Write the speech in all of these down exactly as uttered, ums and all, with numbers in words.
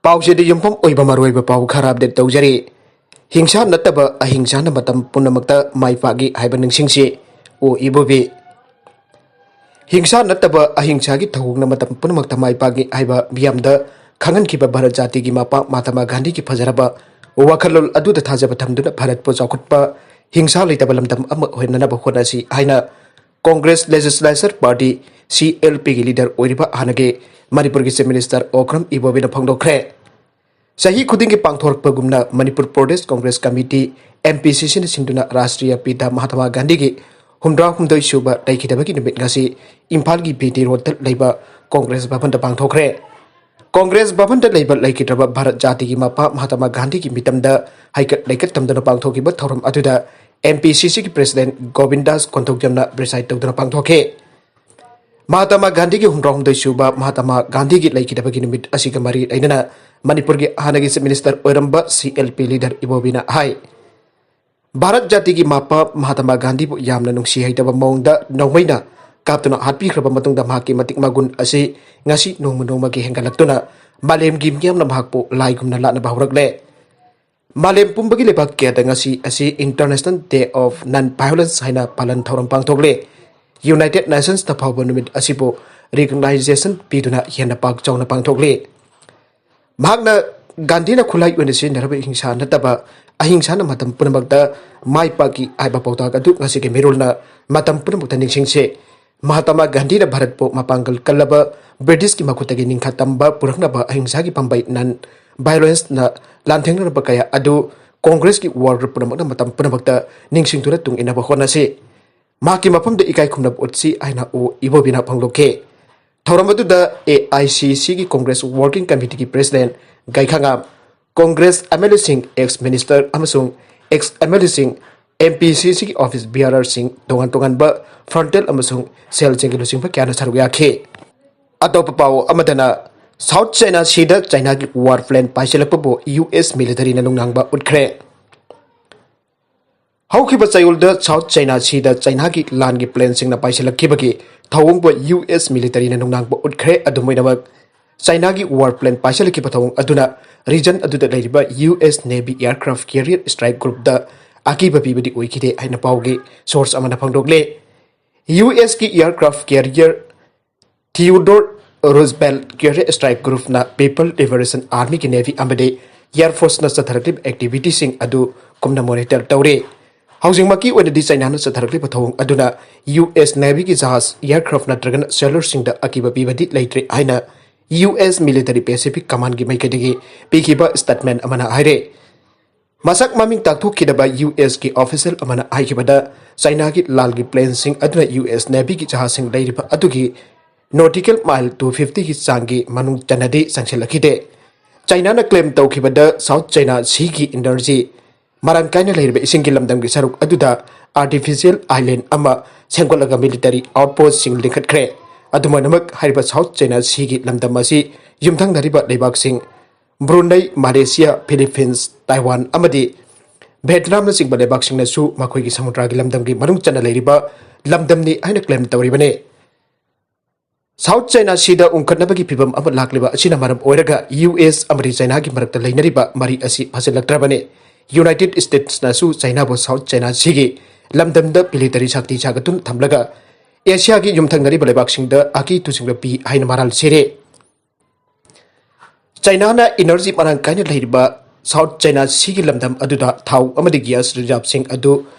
ꯄꯥꯎꯁꯤꯗ ꯌꯨꯝꯐꯝ ꯑꯣꯏꯕ ꯃꯔꯨꯑꯣꯏꯕ ꯄꯥꯎ ꯈꯔ ꯑꯞꯗꯦꯠ ꯇꯧꯖꯔꯤ꯫ ꯍꯤꯡꯁꯥ ꯅꯠꯇꯕ ꯑꯍꯤꯡꯁꯥꯅ ꯃꯇꯝ ꯄꯨꯝꯅꯃꯛꯇ ꯃꯥꯏ ꯄꯥꯛꯏ ꯍꯥꯏꯕ ꯅꯤꯡꯁꯤꯡꯁꯤ꯫ ꯑꯣ ꯏꯕꯣꯕꯤ꯫ ꯍꯤꯡꯁꯥ ꯅꯠꯇꯕ ꯑꯍꯤꯡꯁꯥꯒꯤ ꯊꯧꯑꯣꯡꯅ ꯃꯇꯝ ꯄꯨꯝꯅꯃꯛꯇ ꯃꯥꯏ ꯄꯥꯛꯏ ꯍꯥꯏꯕ ꯃꯤꯌꯥꯝꯗ ꯈꯪꯍꯟꯈꯤꯕ ꯚꯥꯔꯠ ꯖꯥꯇꯤꯒꯤ ꯃꯄꯥ ꯃꯍꯥꯇꯃꯥ ꯒꯥꯟꯙꯤꯒꯤ ꯐꯖꯔꯕ ꯋꯥꯈꯜꯂꯣꯟ ꯑꯗꯨꯗ ꯊꯥꯖꯕ ꯊꯝꯗꯨꯅ ꯚꯥꯔꯠꯄꯨ ꯆꯥꯎꯈꯠꯄ ꯍꯤꯡꯁꯥ ꯂꯩꯇꯕ ꯂꯝꯗꯝ ꯑꯃ ꯑꯣꯏꯍꯟꯅꯕ ꯍꯣꯠꯅꯁꯤ ꯍꯥꯏꯅ Congress legislature party, C L ꯄꯤꯒꯤ ꯂꯤꯗꯔ ꯑꯣꯏꯔꯤꯕ ꯍꯥꯟꯅꯒꯤ ꯃꯅꯤꯄꯨꯔꯒꯤ ꯆꯤꯐ ꯃꯤꯅꯤꯁꯇꯔ ꯑꯣꯀ꯭ꯔꯝ ꯏꯕꯣꯕꯤꯅ ꯐꯣꯡꯗꯣꯛꯈ꯭ꯔꯦ꯫ ꯆꯍꯤ ꯈꯨꯗꯤꯡꯒꯤ ꯄꯥꯡꯊꯣꯔꯛꯄꯒꯨꯝꯅ Manipur Pradesh Congress committee, M P C ꯁꯤꯅ ꯁꯤꯟꯗꯨꯅ ꯔꯥꯁꯇ꯭ꯔꯤꯌ ꯄꯤꯇꯥ ꯃꯍꯥꯇꯃꯥ ꯒꯥꯟꯙꯤꯒꯤ ꯍꯨꯝꯗ꯭ꯔꯥ ꯍꯨꯝꯗꯣꯏ ꯁꯨꯕ ꯂꯩꯈꯤꯗꯕꯒꯤ ꯅꯨꯃꯤꯠ ꯉꯁꯤ ꯏꯝꯐꯥꯜꯒꯤ ꯕꯤ ꯗꯤ ꯔꯣꯗꯇ ꯂꯩꯕ ꯀꯣꯡꯒ꯭ꯔꯦꯁ ꯚꯕꯟꯗ ꯄꯥꯡꯊꯣꯛꯈ꯭ꯔꯦ꯫ ꯀꯣꯡꯒ꯭ꯔꯦꯁ ꯚꯕꯟꯗ ꯂꯩꯕ ꯂꯩꯈꯤꯗ꯭ꯔꯕ ꯚꯥꯔꯠ ꯖꯥꯇꯤꯒꯤ ꯃꯄꯥ ꯃꯍꯥꯇꯃꯥ ꯒꯥꯟꯙꯤꯒꯤ ꯃꯤꯇꯝꯗ ꯍꯩꯀꯠ ꯂꯩꯀꯠ ꯇꯝꯗꯨꯅ ꯄꯥꯡꯊꯣꯛꯈꯤꯕ ꯊꯧꯔꯝ ꯑꯗꯨꯗ ꯑꯦꯝ ꯄꯤ ꯁꯤ ꯁꯤꯒꯤ ꯄ꯭ꯔꯦꯁꯤꯗꯦꯟꯠ ꯒꯣꯕꯤꯟꯗꯥꯁ ꯀꯣꯟꯊꯧꯖꯝꯅ ꯄ꯭ꯔꯤꯁꯥꯏꯗ ꯇꯧꯗꯨꯅ ꯄꯥꯡꯊꯣꯛꯈꯤ꯫ ꯃꯍꯥꯇꯃꯥ ꯒꯥꯟꯙꯤꯒꯤ ꯍꯨꯝꯗ꯭ꯔꯥ ꯍꯨꯝꯗꯣꯏ ꯁꯨꯕ ꯃꯍꯥꯇꯃꯥ ꯒꯥꯟꯙꯤꯒꯤ ꯂꯩꯈꯤꯗꯕꯒꯤ ꯅꯨꯃꯤꯠ ꯑꯁꯤꯒ ꯃꯔꯤ ꯂꯩꯅꯅ ꯃꯅꯤꯄꯨꯔꯒꯤ ꯍꯥꯟꯅꯒꯤ ꯆꯤꯐ ꯃꯤꯅꯤꯁꯇꯔ ꯑꯣꯏꯔꯝꯕ ꯁꯤ ꯑꯦꯜ ꯄꯤ ꯂꯤꯗꯔ ꯏꯕꯣꯕꯤꯅ ꯍꯥꯏ, ꯚꯥꯔꯠ ꯖꯥꯇꯤꯒꯤ ꯃꯄꯥ ꯃꯍꯥꯇꯃꯥ ꯒꯥꯟꯙꯤꯕꯨ ꯌꯥꯝꯅ ꯅꯨꯡꯁꯤ ꯍꯩꯇꯕ ꯃꯑꯣꯡꯗ ꯅꯣꯡꯃꯩꯅ ꯀꯥꯞꯇꯨꯅ ꯍꯥꯠꯄꯤꯈ꯭ꯔꯕ ꯃꯇꯨꯡꯗ ꯃꯍꯥꯛꯀꯤ ꯃꯇꯤꯛ ꯃꯒꯨꯟ ꯑꯁꯤ ꯉꯁꯤ ꯅꯣꯡꯃ ꯅꯣꯡꯃꯒꯤ ꯍꯦꯟꯒꯠꯂꯛꯇꯨꯅ ꯃꯥꯂꯦꯝꯒꯤ ꯃꯤꯌꯥꯝꯅ ꯃꯍꯥꯛꯄꯨ ꯂꯥꯏꯒꯨꯝꯅ ꯂꯥꯠꯅꯕ ꯍꯧꯔꯛꯂꯦ꯫ ꯃꯥꯂꯦꯝ ꯄꯨꯝꯕꯒꯤ ꯂꯩꯕꯥꯛ ꯀꯌꯥꯗ ꯉꯁꯤ ꯑꯁꯤ International Day of Non-Violence ꯍꯥꯏꯅ ꯄꯥꯂꯟ ꯊꯧꯔꯝ ꯄꯥꯡꯊꯣꯛꯂꯤ꯫ ꯌꯨꯅꯥꯏꯇꯦꯗ ꯅꯦꯁꯟꯁꯇ ꯐꯥꯎꯕ ꯅꯨꯃꯤꯠ ꯑꯁꯤꯕꯨ ꯔꯤꯀꯣꯛꯅꯥꯏꯖꯦꯁꯟ ꯄꯤꯗꯨꯅ ꯍꯦꯟꯅ ꯄꯥꯛ ꯆꯥꯎꯅ ꯄꯥꯡꯊꯣꯛꯂꯤ꯫ ꯃꯍꯥꯛꯅ ꯒꯥꯟꯙꯤꯅ ꯈꯨꯠꯂꯥꯏ ꯑꯣꯏꯅ ꯁꯤꯖꯤꯟꯅꯔꯕ ꯍꯤꯡꯁꯥ ꯅꯠꯇꯕ ꯑꯍꯤꯡꯁꯥꯅ ꯃꯇꯝ ꯄꯨꯝꯅꯃꯛꯇ ꯃꯥꯏ ꯄꯥꯛꯏ ꯍꯥꯏꯕ ꯄꯥꯎꯇꯥꯛ ꯑꯗꯨ ꯉꯁꯤꯒꯤ ꯃꯤꯔꯣꯜꯅ ꯃꯇꯝ ꯄꯨꯝꯅꯃꯛꯇ ꯅꯤꯡꯁꯤꯡꯁꯤ꯫ ꯃꯍꯥꯇꯃꯥ ꯒꯥꯟꯙꯤꯅ ꯚꯥꯔꯠꯄꯨ ꯃꯄꯥꯡꯒꯜ ꯀꯜꯂꯕ ꯕ꯭ꯔꯤꯇꯤꯁꯀꯤ ꯃꯈꯨꯠꯇꯒꯤ ꯅꯤꯡꯈꯥ ꯇꯝꯕ ꯄꯨꯔꯛꯅꯕ ꯑꯍꯤꯡꯁꯥꯒꯤ ꯄꯥꯝꯕꯩ ꯅꯟ ꯚꯥꯏꯑꯣꯂꯦꯟꯁꯅ ꯂꯥꯟꯊꯦꯡꯅꯔꯕ ꯀꯌꯥ ꯑꯗꯨ ꯀꯣꯡꯒ꯭ꯔꯦꯁꯀꯤ ꯋꯥꯔꯜꯗ ꯄꯨꯝꯅꯃꯛꯅ ꯃꯇꯝ ꯄꯨꯝꯅꯃꯛꯇ ꯅꯤꯡꯁꯤꯡꯗꯨꯅ ꯇꯨꯡ ꯏꯟꯅꯕ ꯍꯣꯠꯅꯁꯤ꯫ ꯃꯍꯥꯛꯀꯤ ꯃꯐꯝꯗ ꯏꯀꯥꯏ ꯈꯨꯝꯅꯕ ꯎꯠꯁꯤ ꯍꯥꯏꯅ ꯑꯣ ꯏꯕꯣꯕꯤꯅ ꯐꯣꯡꯗꯣꯛꯈꯤ꯫ ꯊꯧꯔꯝ ꯑꯗꯨꯗ ꯑꯦ ꯑꯥꯏ ꯁꯤ ꯁꯤꯒꯤ ꯀꯣꯡꯒ꯭ꯔꯦꯁ ꯋꯥꯔꯀꯤꯡ ꯀꯃꯤꯇꯤꯒꯤ president Gaikhangam, Congress M L ꯑꯦꯁꯤꯡ, ꯑꯦꯛꯁ ꯃꯤꯅꯤꯁꯇꯔ ꯑꯃꯁꯨꯡ ꯑꯦꯛꯁ ꯑꯦꯝ ꯑꯦꯜ ꯑꯦꯁꯤꯡ, ꯑꯦꯝ ꯄꯤ ꯁꯤ ꯁꯤꯒꯤ ꯑꯣꯐꯤꯁ ꯕꯤꯌꯥꯔꯔꯁꯤꯡ, ꯇꯣꯉꯥꯟ ꯇꯣꯉꯥꯟꯕ ꯐ꯭ꯔꯟꯇꯦꯜ ꯑꯃꯁꯨꯡ ꯁꯦꯜꯁꯤꯡꯒꯤ ꯂꯨꯆꯤꯡꯕ ꯀꯌꯥꯅ ꯁꯔꯨꯛ ꯌꯥꯈꯤ꯫ ꯑꯇꯣꯞꯄ ꯄꯥꯎ ꯑꯃꯗꯅ, ꯁꯥꯎꯠ ꯆꯥꯏꯅꯥ ꯁꯤꯗ ꯆꯥꯏꯅꯥꯒꯤ ꯋꯥꯔ ꯄ꯭ꯂꯦꯟ ꯄꯥꯏꯁꯤꯜꯂꯛꯄꯕꯨ ꯌꯨ ꯑꯦꯁ ꯃꯤꯂꯤꯇꯔꯤꯅ ꯅꯨꯡꯅꯥꯡꯕ ꯎꯠꯈ꯭ꯔꯦ꯫ ꯍꯧꯈꯤꯕ ꯆꯌꯣꯜꯗ ꯁꯥꯎꯠ ꯆꯥꯏꯅꯥ ꯁꯤꯗ ꯆꯥꯏꯅꯥꯒꯤ ꯂꯥꯟꯒꯤ ꯄ꯭ꯂꯦꯟꯁꯤꯡꯅ ꯄꯥꯏꯁꯤꯜꯂꯛꯈꯤꯕꯒꯤ ꯊꯧꯑꯣꯡꯕꯨ ꯌꯨ ꯑꯦꯁ ꯃꯤꯂꯤꯇꯔꯤꯅ ꯅꯨꯡꯅꯥꯡꯕ ꯎꯠꯈ꯭ꯔꯦ꯫ ꯑꯗꯨꯝ ꯑꯣꯏꯅꯃꯛ, ꯆꯥꯏꯅꯥꯒꯤ ꯋꯥꯔ ꯄ꯭ꯂꯦꯟ ꯄꯥꯏꯁꯤꯜꯂꯛꯈꯤꯕ ꯊꯧꯑꯣꯡ ꯑꯗꯨꯅ ꯔꯤꯖꯟ ꯑꯗꯨꯗ ꯂꯩꯔꯤꯕ U S navy aircraft carrier strike ꯒ꯭ꯔꯨꯞꯇ ꯑꯀꯤꯕ ꯄꯤꯕꯗꯤ ꯑꯣꯏꯈꯤꯗꯦ ꯍꯥꯏꯅ ꯄꯥꯎꯒꯤ ꯁꯣꯔꯁ ꯑꯃꯅ ꯐꯣꯡꯗꯣꯛꯂꯦ꯫ ꯌꯨ ꯑꯦꯁꯀꯤ aircraft carrier Theodore Roosevelt carrier strike ꯒ꯭ꯔꯨꯞꯅ ꯄꯤꯄꯜ ꯂꯤꯕꯔꯦꯁꯟ ꯑꯥꯔꯃꯤꯒꯤ ꯅꯦꯚꯤ ꯑꯃꯗꯤ ꯑꯦꯌꯔ ꯐꯣꯔꯁꯅ ꯆꯠꯊꯔꯛꯂꯤꯕ ꯑꯦꯛꯇꯤꯚꯤꯇꯤꯁꯤꯡ ꯑꯗꯨ ꯀꯨꯞꯅ ꯃꯣꯅꯤꯇꯔ ꯇꯧꯔꯤ꯫ ꯍꯧꯖꯤꯛꯃꯛꯀꯤ ꯑꯣꯏꯅꯗꯤ ꯆꯥꯏꯅꯥꯅ ꯆꯠꯊꯔꯛꯂꯤꯕ ꯊꯧꯑꯣꯡ ꯑꯗꯨꯅ ꯌꯨ ꯑꯦꯁ ꯅꯦꯚꯤꯒꯤ ꯖꯍꯥꯖ, ꯑꯦꯌꯔꯀ꯭ꯔꯥꯐ ꯅꯠꯇ꯭ꯔꯒꯅ ꯁꯦꯂꯔꯁꯤꯡꯗ ꯑꯀꯤꯕ ꯄꯤꯕꯗꯤ ꯂꯩꯇ꯭ꯔꯦ ꯍꯥꯏꯅ ꯌꯨ ꯑꯦꯁ ꯃꯤꯂꯤꯇꯔꯤ ꯄꯦꯁꯤꯐꯤꯛ ꯀꯃꯥꯟꯒꯤ ꯃꯥꯏꯀꯩꯗꯒꯤ ꯄꯤꯈꯤꯕ ꯁ꯭ꯇꯦꯠꯃꯦꯟ ꯑꯃꯅ ꯍꯥꯏꯔꯦ꯫ ꯃꯁꯛ ꯃꯃꯤꯡ ꯇꯥꯛꯊꯣꯛꯈꯤꯗꯕ ꯌꯨ ꯑꯦꯁꯀꯤ ꯑꯣꯐꯤꯁꯤꯌꯦꯜ ꯑꯃꯅ ꯍꯥꯏꯈꯤꯕꯗ, ꯆꯥꯏꯅꯥꯒꯤ ꯂꯥꯜꯒꯤ ꯄ꯭ꯂꯦꯟꯁꯤꯡ ꯑꯗꯨꯅ ꯌꯨ ꯑꯦꯁ ꯅꯦꯚꯤꯒꯤ ꯖꯍꯥꯖꯁꯤꯡ ꯂꯩꯔꯤꯕ ꯑꯗꯨꯒꯤ ꯅꯣꯇꯤꯀꯦꯜ ꯃꯥꯏꯜ ꯇꯨ ꯐꯤꯐꯇꯤꯒꯤ ꯆꯥꯡꯒꯤ ꯃꯅꯨꯡ ꯆꯟꯅꯗꯤ ꯆꯪꯁꯤꯜꯂꯛꯈꯤꯗꯦ꯫ ꯆꯥꯏꯅꯥꯅ ꯀ꯭ꯂꯦꯝ ꯇꯧꯈꯤꯕꯗ ꯁꯥꯎꯠ ꯆꯥꯏꯅꯥ ꯁꯤꯒꯤ ꯏꯅꯔꯖꯤ ꯃꯔꯥꯡ ꯀꯥꯏꯅ ꯂꯩꯔꯤꯕ ꯏꯁꯤꯡꯒꯤ ꯂꯝꯗꯝꯒꯤ ꯁꯔꯨꯛ ꯑꯗꯨꯗ ꯑꯥꯔꯇꯤꯐꯤꯁꯤꯌꯦꯜ ꯑꯥꯏꯂꯦꯟ ꯑꯃ ꯁꯦꯝꯒꯠꯂꯒ ꯃꯤꯂꯤꯇꯔꯤ ꯑꯥꯎꯠꯄꯣꯁꯁꯤꯡ ꯂꯤꯡꯈꯠꯈ꯭ꯔꯦ꯫ ꯑꯗꯨꯃꯛꯅꯃꯛ ꯍꯥꯏꯔꯤꯕ ꯁꯥꯎꯠ ꯆꯥꯏꯅꯥ ꯁꯤꯒꯤ ꯂꯝꯗꯝ ꯑꯁꯤ ꯌꯨꯝꯊꯪꯅꯔꯤꯕ ꯂꯩꯕꯥꯛꯁꯤꯡ ꯕ꯭ꯔꯨꯅꯩ, ꯃꯂꯦꯁꯤꯌꯥ, ꯐꯤꯂꯤꯄꯤꯟꯁ, ꯇꯥꯏꯋꯥꯟ ꯑꯃꯗꯤ ꯚꯦꯠꯅꯥꯝꯅꯆꯤꯡꯕ ꯂꯩꯕꯥꯛꯁꯤꯡꯅꯁꯨ ꯃꯈꯣꯏꯒꯤ ꯁꯃꯨꯗ꯭ꯔꯒꯤ ꯂꯝꯗꯝꯒꯤ ꯃꯅꯨꯡ ꯆꯟꯅ ꯂꯩꯔꯤꯕ ꯂꯝꯗꯝꯅꯤ ꯍꯥꯏꯅ ꯀ꯭ꯂꯦꯝ ꯇꯧꯔꯤꯕꯅꯤ꯫ ꯁꯥꯎꯠ ꯆꯥꯏꯅꯥ ꯁꯤꯗ ꯎꯪꯈꯠꯅꯕꯒꯤ ꯐꯤꯚꯝ ꯑꯃ ꯂꯥꯛꯂꯤꯕ ꯑꯁꯤꯅ ꯃꯔꯝ ꯑꯣꯏꯔꯒ ꯌꯨ ꯑꯦꯁ ꯑꯃꯗꯤ ꯆꯥꯏꯅꯥꯒꯤ ꯃꯔꯛꯇ ꯂꯩꯅꯔꯤꯕ ꯃꯔꯤ ꯑꯁꯤ ꯐꯖꯤꯜꯂꯛꯇ꯭ꯔꯕꯅꯤ꯫ ꯌꯨꯅꯥꯏꯇꯦꯗ ꯁ꯭ꯇꯦꯠꯁꯅꯁꯨ ꯆꯥꯏꯅꯥꯕꯨ ꯁꯥꯎꯠ ꯆꯥꯏꯅꯥ ꯁꯤꯒꯤ ꯂꯝꯗꯝꯗ ꯃꯤꯂꯤꯇꯔꯤ ꯁꯛꯇꯤ ꯁꯥꯒꯠꯇꯨꯅ ꯊꯝꯂꯒ ꯑꯦꯁꯤꯌꯥꯒꯤ ꯌꯨꯝꯊꯪꯅꯔꯤꯕ ꯂꯩꯕꯥꯛꯁꯤꯡꯗ ꯑꯀꯤ ꯇꯨꯁꯤꯡꯕ ꯄꯤ ꯍꯥꯏꯅ ꯃꯔꯥꯜ ꯁꯤꯔꯦ꯫ ꯆꯥꯏꯅꯥꯅ ꯏꯅꯔꯖꯤ ꯃꯔꯥꯡ ꯀꯥꯏꯅ ꯂꯩꯔꯤꯕ ꯁꯥꯎꯠ ꯆꯥꯏꯅꯥ ꯁꯤꯒꯤ ꯂꯝꯗꯝ ꯑꯗꯨꯗ ꯊꯥꯎ ꯑꯃꯗꯤ ꯒ꯭ꯌꯥꯁ ꯔꯤꯖꯥꯔꯚꯁꯤꯡ ꯑꯗꯨ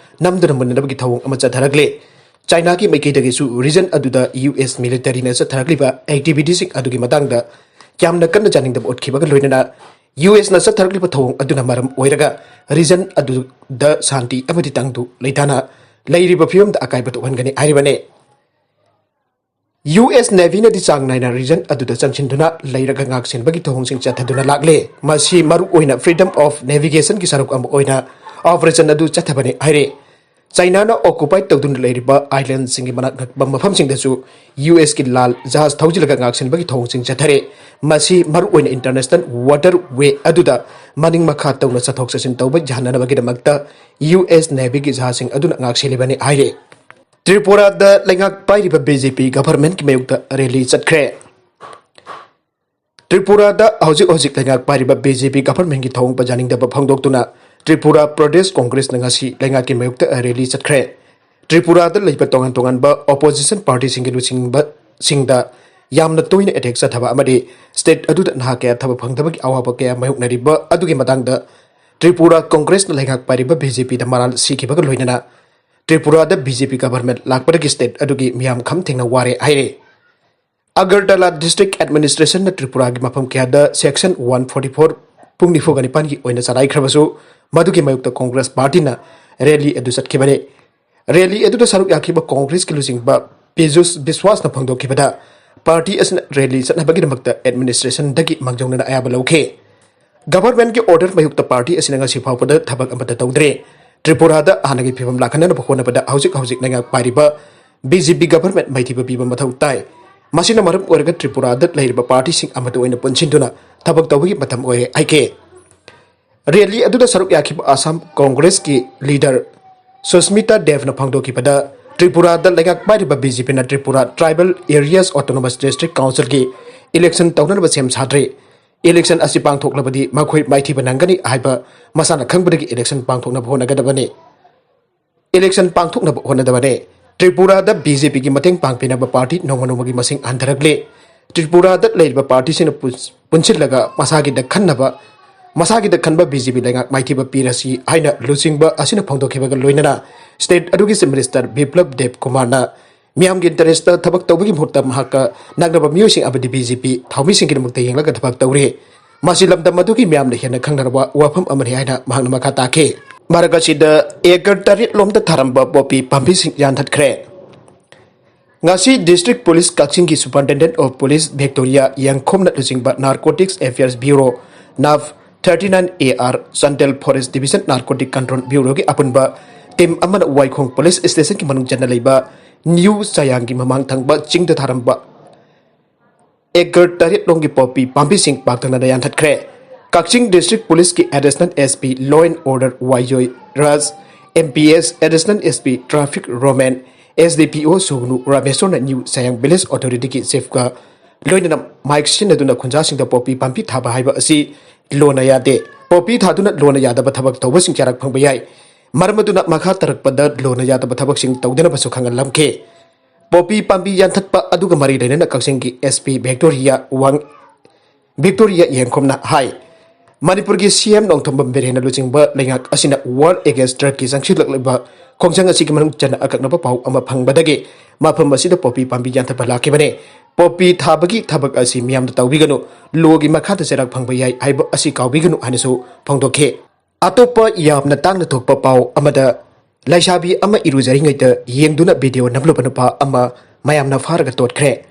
ꯅꯝꯗꯨꯅ ꯃꯨꯟꯅꯅꯕꯒꯤ ꯊꯧꯑꯣꯡ ꯑꯃ ꯆꯠꯊꯔꯛꯂꯦ꯫ ꯆꯥꯏꯅꯥꯒꯤ ꯃꯥꯏꯀꯩꯗꯒꯤꯁꯨ ꯔꯤꯖꯟ ꯑꯗꯨꯗ ꯌꯨ ꯑꯦꯁ ꯃꯤꯂꯤꯇꯔꯤꯅ ꯆꯠꯊꯔꯛꯂꯤꯕ ꯑꯦꯛꯇꯤꯚꯤꯇꯤꯁꯤꯡ ꯑꯗꯨꯒꯤ ꯃꯇꯥꯡꯗ ꯌꯥꯝꯅ ꯀꯟꯅ ꯌꯥꯅꯤꯡꯗꯕ ꯎꯠꯈꯤꯕꯒ ꯂꯣꯏꯅꯅ ꯌꯨ ꯑꯦꯁꯅ ꯆꯠꯊꯔꯛꯂꯤꯕ ꯊꯧꯑꯣꯡ ꯑꯗꯨꯅ ꯃꯔꯝ ꯑꯣꯏꯔꯒ ꯔꯤꯖꯟ ꯑꯗꯨꯗ ꯁꯥꯟꯇꯤ ꯑꯃꯗꯤ ꯇꯪꯗꯨ ꯂꯩꯇꯥꯅ ꯂꯩꯔꯤꯕ ꯐꯤꯕꯝꯗ ꯑꯀꯥꯏꯕ ꯊꯣꯛꯍꯟꯒꯅꯤ ꯍꯥꯏꯔꯤꯕꯅꯤ꯫ ꯌꯨ ꯑꯦꯁ ꯅꯦꯚꯤꯅꯗꯤ ꯆꯥꯡ ꯅꯥꯏꯅ ꯔꯤꯖꯟ ꯑꯗꯨꯗ ꯆꯪꯁꯤꯟꯗꯨꯅ ꯂꯩꯔꯒ ꯉꯥꯛꯁꯦꯟꯕꯒꯤ ꯊꯧꯑꯣꯡꯁꯤꯡ ꯆꯠꯊꯗꯨꯅ ꯂꯥꯛꯂꯦ꯫ ꯃꯁꯤ ꯃꯔꯨ ꯑꯣꯏꯅ ꯐ꯭ꯔꯤꯗꯝ ꯑꯣꯐ ꯅꯦꯚꯤꯒꯦꯁꯟꯒꯤ ꯁꯔꯨꯛ ꯑꯃ ꯑꯣꯏꯅ ꯑꯣꯄꯔꯦꯁꯟ ꯑꯗꯨ ꯆꯠꯊꯕꯅꯤ ꯍꯥꯏꯔꯦ꯫ ꯆꯥꯏꯅꯥꯅ ꯑꯣꯀꯨꯄꯥꯏ ꯇꯧꯗꯨꯅ ꯂꯩꯔꯤꯕ ꯑꯥꯏꯂꯦꯟꯁꯤꯡꯒꯤ ꯃꯅꯥꯛ ꯅꯛꯄ ꯃꯐꯝꯁꯤꯡꯗꯁꯨ ꯌꯨ ꯑꯦꯁꯀꯤ ꯂꯥꯜ ꯖꯍꯥꯖ ꯊꯧꯖꯤꯜꯂꯒ ꯉꯥꯛꯁꯦꯟꯕꯒꯤ ꯊꯧꯑꯣꯡꯁꯤꯡ ꯆꯠꯊꯔꯦ꯫ ꯃꯁꯤ ꯃꯔꯨ ꯑꯣꯏꯅ ꯏꯟꯇꯔꯅꯦꯁꯅꯦꯜ ꯋꯥꯇꯔ ꯋꯦ ꯑꯗꯨꯗ ꯃꯅꯤꯡ ꯃꯈꯥ ꯇꯧꯅ ꯆꯠꯊꯣꯛ ꯆꯠꯁꯤꯟ ꯇꯧꯕ ꯌꯥꯍꯟꯅꯅꯕꯒꯤꯗꯃꯛꯇ ꯌꯨ ꯑꯦꯁ ꯅꯦꯚꯤꯒꯤ ꯖꯍꯥꯖꯁꯤꯡ ꯑꯗꯨꯅ ꯉꯥꯛꯁꯦꯜꯂꯤꯕꯅꯤ ꯍꯥꯏꯔꯦ꯫ ꯇ꯭ꯔꯤꯄꯨꯔꯥꯗ ꯂꯩꯉꯥꯛ ꯄꯥꯏꯔꯤꯕ ꯕꯤ ꯖꯦ ꯄꯤ ꯒꯚꯔꯟꯃꯦꯟꯠꯀꯤ ꯃꯥꯌꯣꯛꯇ ꯔꯦꯂꯤ ꯆꯠꯈ꯭ꯔꯦ꯫ ꯇ꯭ꯔꯤꯄꯨꯔꯥꯗ ꯍꯧꯖꯤꯛ ꯍꯧꯖꯤꯛ ꯂꯩꯉꯥꯛ ꯄꯥꯏꯔꯤꯕ ꯕꯤ ꯖꯦ ꯄꯤ ꯒꯚꯔꯟꯃꯦꯟꯒꯤ ꯊꯧꯑꯣꯡ ꯄꯟꯖꯅꯤꯡꯗꯕ ꯐꯣꯡꯗꯣꯛꯇꯨꯅ ꯇ꯭ꯔꯤꯄꯨꯔꯥ ꯄ꯭ꯔꯗꯦꯁ ꯀꯣꯡꯒ꯭ꯔꯦꯁꯅ ꯉꯁꯤ ꯂꯩꯉꯥꯛꯀꯤ ꯃꯥꯌꯣꯛꯇ ꯔꯦꯂꯤ ꯆꯠꯈ꯭ꯔꯦ꯫ ꯇ꯭ꯔꯤꯄꯨꯔꯥꯗ ꯂꯩꯕ ꯇꯣꯉꯥꯟ ꯇꯣꯉꯥꯟꯕ ꯑꯣꯄꯣꯖꯤꯁꯟ ꯄꯥꯔꯇꯤꯁꯤꯡꯒꯤ ꯂꯨꯆꯤꯡꯕꯁꯤꯡꯗ ꯌꯥꯝꯅ ꯇꯣꯏꯅ ꯑꯦꯇꯦꯛ ꯆꯠꯊꯕ ꯑꯃꯗꯤ ꯁ꯭ꯇꯦꯠ ꯑꯗꯨꯗ ꯅꯍꯥ ꯀꯌꯥ ꯊꯕꯛ ꯐꯪꯗꯕꯒꯤ ꯑꯋꯥꯕ ꯀꯌꯥ ꯃꯥꯌꯣꯛꯅꯔꯤꯕ ꯑꯗꯨꯒꯤ ꯃꯇꯥꯡꯗ ꯇ꯭ꯔꯤꯄꯨꯔꯥ ꯀꯣꯡꯒ꯭ꯔꯦꯁꯅ ꯂꯩꯉꯥꯛ ꯄꯥꯏꯔꯤꯕ ꯕꯤ ꯖꯦ ꯄꯤꯗ ꯃꯔꯥꯜ ꯁꯤꯈꯤꯕꯒ ꯂꯣꯏꯅꯅ ꯇ꯭ꯔꯤꯄꯨꯔꯥꯗ ꯕꯤ ꯖꯦ ꯄꯤ ꯒꯚꯔꯟꯃꯦꯟ ꯂꯥꯛꯄꯗꯒꯤ ꯁ꯭ꯇꯦꯠ ꯑꯗꯨꯒꯤ ꯃꯤꯌꯥꯝ ꯈꯝ ꯊꯦꯡꯅ ꯋꯥꯔꯦ ꯍꯥꯏꯔꯦ꯫ ꯑꯒꯔꯇꯂꯥ ꯗꯤꯁꯇ꯭ꯔꯤꯛ ꯑꯦꯗꯃꯤꯅꯤꯁꯇ꯭ꯔꯦꯁꯟꯅ ꯇ꯭ꯔꯤꯄꯨꯔꯥꯒꯤ ꯃꯐꯝ ꯀꯌꯥꯗ ꯁꯦꯛꯁꯟ ꯋꯥꯟ ꯐꯣꯔꯇꯤ ꯐꯣꯔ ꯄꯨꯡ ꯅꯤꯐꯨꯒ ꯅꯤꯄꯥꯟꯒꯤ ꯑꯣꯏꯅ ꯆꯂꯥꯏꯈ꯭ꯔꯕꯁꯨ, ꯃꯗꯨꯒꯤ ꯃꯥꯌꯣꯛꯇ ꯀꯣꯡꯒ꯭ꯔꯦꯁ ꯄꯥꯔꯇꯤꯅ ꯔꯦꯂꯤ ꯑꯗꯨ ꯆꯠꯈꯤꯕꯅꯤ꯫ ꯔꯦꯂꯤ ꯑꯗꯨꯗ ꯁꯔꯨꯛ ꯌꯥꯈꯤꯕ ꯀꯣꯡꯒ꯭ꯔꯦꯁꯀꯤ ꯂꯨꯆꯤꯡꯕ ꯄꯤꯖꯨꯁ ꯕꯤꯁ꯭ꯋꯥꯁꯅ ꯐꯣꯡꯗꯣꯛꯈꯤꯕꯗ, ꯄꯥꯔꯇꯤ ꯑꯁꯤꯅ ꯔꯦꯂꯤ ꯆꯠꯅꯕꯒꯤꯗꯃꯛꯇ ꯑꯦꯗꯃꯤꯅꯤꯁꯇ꯭ꯔꯦꯁꯟꯗꯒꯤ ꯃꯥꯡꯖꯧꯅꯅ ꯑꯌꯥꯕ ꯂꯧꯈꯤ꯫ ꯒꯚꯔꯟꯃꯦꯟꯠꯀꯤ ꯑꯣꯔꯗꯔ ꯃꯥꯌꯣꯛꯇ ꯄꯥꯔꯇꯤ ꯑꯁꯤꯅ ꯉꯁꯤ ꯐꯥꯎꯕꯗ ꯊꯕꯛ ꯑꯃꯠꯇ ꯇꯧꯗ꯭ꯔꯤ꯫ ꯇ꯭ꯔꯤꯄꯨꯔꯥꯗ ꯍꯥꯟꯅꯒꯤ ꯐꯤꯕꯝ ꯂꯥꯛꯍꯟꯅꯕ ꯍꯣꯠꯅꯕꯗ ꯍꯧꯖꯤꯛ ꯍꯧꯖꯤꯛ ꯂꯩꯉꯥꯛ ꯄꯥꯏꯔꯤꯕ ꯕꯤ ꯖꯦ ꯄꯤ ꯒꯚꯔꯟꯃꯦꯟꯠ ꯃꯥꯏꯊꯤꯕ ꯄꯤꯕ ꯃꯊꯧ ꯇꯥꯏ꯫ ꯃꯁꯤꯅ ꯃꯔꯝ ꯑꯣꯏꯔꯒ ꯇ꯭ꯔꯤꯄꯨꯔꯥꯗ ꯂꯩꯔꯤꯕ ꯄꯥꯔꯇꯤꯁꯤꯡ ꯑꯃꯠꯇ ꯑꯣꯏꯅ ꯄꯨꯟꯁꯤꯟꯗꯨꯅ ꯊꯕꯛ ꯇꯧꯕꯒꯤ ꯃꯇꯝ ꯑꯣꯏꯔꯦ ꯍꯥꯏꯈꯤ꯫ ꯔꯦꯂꯤ ꯑꯗꯨꯗ ꯁꯔꯨꯛ ꯌꯥꯈꯤꯕ ꯑꯁꯥꯝ ꯀꯣꯡꯒ꯭ꯔꯦꯁꯀꯤ ꯂꯤꯗꯔ ꯁꯨꯁꯃꯤꯇꯥ ꯗꯦꯕꯅ ꯐꯣꯡꯗꯣꯛꯈꯤꯕꯗ, ꯇ꯭ꯔꯤꯄꯨꯔꯥꯗ ꯂꯩꯉꯥꯛ ꯄꯥꯏꯔꯤꯕ ꯕꯤ ꯖꯦ ꯄꯤꯅ Tripura tribal areas autonomous district ꯀꯥꯎꯟꯁꯤꯜꯒꯤ ꯏꯂꯦꯛꯁꯟ ꯇꯧꯅꯅꯕ ꯁꯦꯝ ꯁꯥꯗ꯭ꯔꯤ꯫ ꯏꯂꯦꯛꯁꯟ ꯑꯁꯤ ꯄꯥꯡꯊꯣꯛꯂꯕꯗꯤ ꯃꯈꯣꯏ ꯃꯥꯏꯊꯤꯕ ꯅꯪꯒꯅꯤ ꯍꯥꯏꯕ ꯃꯁꯥꯅ ꯈꯪꯕꯗꯒꯤ ꯏꯂꯦꯛꯁꯟ ꯄꯥꯡꯊꯣꯛꯅꯕ ꯍꯣꯠꯅꯒꯗꯕꯅꯤ꯫ ꯏꯂꯦꯛꯁꯟ ꯄꯥꯡꯊꯣꯛꯅꯕ ꯍꯣꯠꯅꯗꯕꯅꯤ꯫ ꯇ꯭ꯔꯤꯄꯨꯔꯥꯗ ꯕꯤ ꯖꯦ ꯄꯤꯒꯤ ꯃꯇꯦꯡ ꯄꯥꯡꯕꯤꯅꯕ ꯄꯥꯔꯇꯤ ꯅꯣꯡꯃ ꯅꯣꯡꯃꯒꯤ ꯃꯁꯤꯡ ꯍꯟꯊꯔꯛꯂꯤ꯫ ꯇ꯭ꯔꯤꯄꯨꯔꯥꯗ ꯂꯩꯔꯤꯕ ꯄꯥꯔꯇꯤꯁꯤꯡꯅ ꯄꯨꯟ-, ꯄꯨꯟꯁꯤꯜꯂꯒ ꯃꯁꯥꯒꯤꯗ ꯈꯟꯅꯕ, ꯃꯁꯥꯒꯤꯗ ꯈꯟꯕ ꯕꯤ ꯖꯦ ꯄꯤ ꯂꯩꯉꯥꯛ ꯃꯥꯏꯊꯤꯕ ꯄꯤꯔꯁꯤ ꯍꯥꯏꯅ ꯂꯨꯆꯤꯡꯕ ꯑꯁꯤꯅ ꯐꯣꯡꯗꯣꯛꯈꯤꯕꯒ ꯂꯣꯏꯅꯅ ꯁ꯭ꯇꯦꯠ ꯑꯗꯨꯒꯤ ꯆꯤꯐ ꯃꯤꯅꯤꯁꯇꯔ ꯕꯤꯄ꯭ꯂꯕ ꯗꯦꯕ ꯀꯨꯃꯥꯔꯅ ꯃꯤꯌꯥꯝꯒꯤ ꯏꯟꯇꯔꯦꯁꯇ ꯊꯕꯛ ꯇꯧꯕꯒꯤ ꯃꯍꯨꯠꯇ ꯃꯍꯥꯛꯀ ꯅꯛꯅꯕ ꯃꯤꯑꯣꯏꯁꯤꯡ ꯑꯃꯗꯤ ꯕꯤ ꯖꯦ ꯄꯤ ꯊꯥꯎꯃꯤꯁꯤꯡꯒꯤꯗꯃꯛꯇ ꯌꯦꯡꯂꯒ ꯊꯕꯛ ꯇꯧꯔꯤ꯫ ꯃꯁꯤ ꯂꯝꯗꯝ ꯑꯗꯨꯒꯤ ꯃꯤꯌꯥꯝꯅ ꯍꯦꯟꯅ ꯈꯪꯅꯔꯕ ꯋꯥꯐꯝ ꯑꯃꯅꯤ ꯍꯥꯏꯅ ꯃꯍꯥꯛꯅ ꯃꯈꯥ ꯇꯥꯈꯤ꯫ ꯃꯔꯛ ꯑꯁꯤꯗ ꯑꯦꯀꯔ ꯇꯔꯦꯠ ꯂꯣꯝꯗ ꯊꯥꯔꯝꯕ ꯄꯣꯄꯤ ꯄꯥꯝꯕꯤꯁꯤꯡ ꯌꯥꯟꯊꯠꯈ꯭ꯔꯦ꯫ ꯉꯁꯤ ꯗꯤꯁꯇ꯭ꯔꯤꯛ ꯄꯨꯂꯤꯁ ꯀꯛꯆꯤꯡꯒꯤ ꯁꯨꯄꯔꯤꯟꯇꯦꯟꯗꯦꯟꯠ ꯑꯣꯐ ꯄꯨꯂꯤꯁ ꯚꯤꯛꯇꯣꯔꯤꯌꯥ ꯌꯦꯡꯈꯣꯝꯅ ꯂꯨꯆꯤꯡꯕ ꯅꯥꯔꯀꯣꯇꯤꯛꯁ ꯑꯦꯐꯤꯌꯔꯁ ꯕ꯭ꯌꯨꯔꯣ, ꯅꯥꯞ thirty nine A R, Chandel forest division narcotic control ꯕ꯭ꯌꯨꯔꯣꯒꯤ ꯑꯄꯨꯟꯕ ꯇꯤꯝ ꯑꯃꯅ ꯋꯥꯏꯈꯣꯡ ꯄꯨꯂꯤꯁ ꯁ꯭ꯇꯦꯁꯟꯒꯤ ꯃꯅꯨꯡ ꯆꯟꯅ ꯂꯩꯕ ꯅ꯭ꯌꯨ ꯆꯥꯌꯥꯡꯒꯤ ꯃꯃꯥꯡ ꯊꯪꯕ ꯆꯤꯡꯗ ꯊꯥꯔꯝꯕ ꯑꯦꯀꯔ ꯇꯔꯦꯠ ꯂꯣꯝꯒꯤ ꯄꯣꯄꯤ ꯄꯥꯝꯕꯤꯁꯤꯡ ꯄꯥꯛꯇꯛꯅꯅ ꯌꯥꯟꯊꯠꯈ꯭ꯔꯦ꯫ ꯀꯛꯆꯤꯡ ꯗꯤꯁꯇ꯭ꯔꯤꯛ ꯄꯨꯂꯤꯁꯀꯤ additional S P law and order Waiyoi Raj, M P S additional S P traffic Romen, S D P O Sugnu ꯔꯥꯃꯦꯁꯣꯔꯅ new ꯆꯥꯌꯥꯡ village ꯑꯣꯊꯣꯔꯤꯇꯤꯒꯤ ꯆꯤꯐꯀ ꯂꯣꯏꯅꯅ ꯃꯥꯏꯛ ꯁꯤꯖꯤꯟꯅꯗꯨꯅ ꯈꯨꯟꯖꯥꯁꯤꯡꯗ ꯄꯣꯄꯤ ꯄꯥꯝꯕꯤ ꯊꯥꯕ ꯍꯥꯏꯕ ꯑꯁꯤ ꯂꯣꯅ ꯌꯥꯗꯦ꯫ ꯄꯣꯄꯤ ꯊꯥꯗꯨꯅ ꯂꯣꯅ ꯌꯥꯗꯕ ꯊꯕꯛ ꯇꯧꯕꯁꯤꯡ ꯆꯩꯔꯥꯛ ꯐꯪꯕ ꯌꯥꯏ꯫ ꯃꯔꯝ ꯑꯗꯨꯅ ꯃꯈꯥ ꯇꯥꯔꯛꯄꯗ ꯂꯣꯅ ꯌꯥꯗꯕ ꯊꯕꯛꯁꯤꯡ ꯇꯧꯗꯅꯕꯁꯨ ꯈꯪꯍꯜꯂꯝꯈꯤ꯫ ꯄꯣꯄꯤ ꯄꯥꯝꯕꯤ ꯌꯥꯟꯊꯠꯄ ꯑꯗꯨꯒ ꯃꯔꯤ ꯂꯩꯅꯅ ꯀꯛꯆꯤꯡꯒꯤ SP ꯚꯤꯛꯇꯣꯔꯤꯌꯥ ꯋꯥꯡ-, ꯚꯤꯛꯇꯣꯔꯤꯌꯥ ꯌꯦꯡꯈꯣꯝꯅ ꯍꯥꯏ, ꯃꯅꯤꯄꯨꯔꯒꯤ CM ꯅꯣꯡꯊꯣꯝꯕꯝ ꯕꯤꯔꯦꯟꯅ ꯂꯨꯆꯤꯡꯕ ꯂꯩꯉꯥꯛ ꯑꯁꯤꯅ World Against Drugꯀꯤ ꯆꯪꯁꯤꯜꯂꯛꯂꯤꯕ ꯈꯣꯡꯖꯪ ꯑꯁꯤꯒꯤ ꯃꯅꯨꯡ ꯆꯟꯅ ꯑꯀꯛꯅꯕ ꯄꯥꯎ ꯑꯃ ꯐꯪꯕꯗꯒꯤ ꯃꯐꯝ ꯑꯁꯤꯗ ꯄꯣꯄꯤ ꯄꯥꯝꯕꯤ ꯌꯥꯟꯊꯠꯄ ꯂꯥꯛꯈꯤꯕꯅꯤ꯫ ꯄꯣꯄꯤ ꯊꯥꯕꯒꯤ ꯊꯕꯛ ꯑꯁꯤ ꯃꯤꯌꯥꯝꯅ ꯇꯧꯕꯤꯒꯅꯨ, ꯂꯣꯒꯤ ꯃꯈꯥꯗ ꯆꯩꯔꯥꯛ ꯐꯪꯕ ꯌꯥꯏ ꯍꯥꯏꯕ ꯑꯁꯤ ꯀꯥꯎꯕꯤꯒꯅꯨ ꯍꯥꯏꯅꯁꯨ ꯐꯣꯡꯗꯣꯛꯈꯤ꯫ ꯑꯇꯣꯞꯄ ꯌꯥꯝꯅ ꯇꯥꯡꯅ ꯊꯣꯛꯄ ꯄꯥꯎ ꯑꯃꯗ, ꯂꯩꯁꯥꯕꯤ ꯑꯃ ꯏꯔꯨꯖꯔꯤꯉꯩꯗ ꯌꯦꯡꯗꯨꯅ ꯚꯤꯗꯤꯑꯣ ꯅꯝꯂꯨꯕ ꯅꯨꯄꯥ ꯑꯃ ꯃꯌꯥꯝꯅ ꯐꯥꯔꯒ ꯇꯣꯠꯈ꯭ꯔꯦ꯫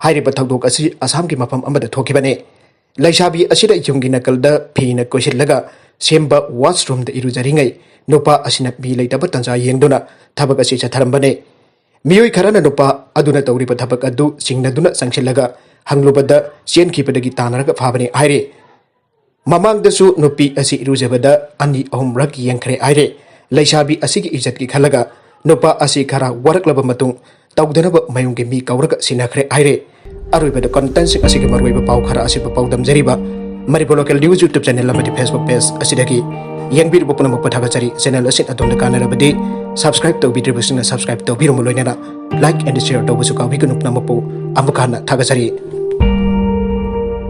ꯍꯥꯏꯔꯤꯕ ꯊꯧꯗꯣꯛ ꯑꯁꯤ ꯑꯁꯥꯝꯒꯤ ꯃꯐꯝ ꯑꯃꯗ ꯊꯣꯛꯈꯤꯕꯅꯤ꯫ ꯂꯩꯁꯥꯕꯤ ꯑꯁꯤꯗ ꯌꯨꯝꯒꯤ ꯅꯥꯀꯜꯗ ꯐꯤꯅ ꯀꯣꯏꯁꯤꯜꯂꯒ ꯁꯦꯝꯕ ꯋꯥꯁꯔꯨꯝꯗ ꯏꯔꯨꯖꯔꯤꯉꯩ ꯅꯨꯄꯥ ꯑꯁꯤꯅ ꯃꯤ ꯂꯩꯇꯕ ꯇꯥꯟꯖꯥ ꯌꯦꯡꯗꯨꯅ ꯊꯕꯛ ꯑꯁꯤ ꯆꯠꯊꯔꯝꯕꯅꯤ꯫ ꯃꯤꯑꯣꯏ ꯈꯔꯅ ꯅꯨꯄꯥ ꯑꯗꯨꯅ ꯇꯧꯔꯤꯕ ꯊꯕꯛ ꯑꯗꯨ ꯆꯤꯡꯅꯗꯨꯅ ꯆꯪꯁꯤꯜꯂꯒ ꯍꯪꯂꯨꯕꯗ ꯆꯦꯟꯈꯤꯕꯗꯒꯤ ꯇꯥꯟꯅꯔꯒ ꯐꯥꯕꯅꯤ ꯍꯥꯏꯔꯤ꯫ ꯃꯃꯥꯡꯗꯁꯨ ꯅꯨꯄꯤ ꯑꯁꯤ ꯏꯔꯨꯖꯕꯗ ꯑꯅꯤ ꯑꯍꯨꯝꯔꯛ ꯌꯦꯡꯈ꯭ꯔꯦ ꯍꯥꯏꯔꯦ꯫ ꯂꯩꯁꯥꯕꯤ ꯑꯁꯤꯒꯤ ꯏꯖꯠꯀꯤ ꯈꯜꯂꯒ ꯅꯨꯄꯥ ꯑꯁꯤ ꯈꯔ ꯋꯥꯔꯛꯂꯕ ꯃꯇꯨꯡ ꯇꯧꯗꯅꯕ ꯃꯌꯨꯝꯒꯤ ꯃꯤ ꯀꯧꯔꯒ ꯁꯤꯟꯅꯈ꯭ꯔꯦ ꯍꯥꯏꯔꯦ꯫ ꯑꯔꯣꯏꯕꯗ contentꯁꯤꯡ ꯑꯁꯤꯒꯤ ꯃꯔꯨꯑꯣꯏꯕ ꯄꯥꯎ ꯈꯔ ꯑꯁꯤꯕꯨ ꯄꯥꯎꯗꯝꯖꯔꯤꯕ Manipur Local News YouTube channel ꯑꯃꯗꯤ Facebook page ꯑꯁꯤꯗꯒꯤ ꯌꯦꯡꯕꯤꯔꯤꯕ ꯄꯨꯝꯅꯃꯛꯄꯨ ꯊꯥꯒꯠꯆꯔꯤ꯫ Channel ꯑꯁꯤ ꯑꯗꯣꯝꯗ ꯀꯥꯟꯅꯔꯕꯗꯤ subscribe ꯇꯧꯕꯤꯗ꯭ꯔꯤꯕꯁꯤꯡꯅ subscribe ꯇꯧꯕꯤꯔꯝꯕ ꯂꯣꯏꯅꯅ like and share ꯇꯧꯕꯁꯨ ꯀꯥꯎꯕꯤꯒꯅꯨ꯫ ꯄꯨꯝꯅꯃꯛꯄꯨ ꯑꯃꯨꯛ ꯍꯟꯅ ꯊꯥꯒꯠꯆꯔꯤ꯫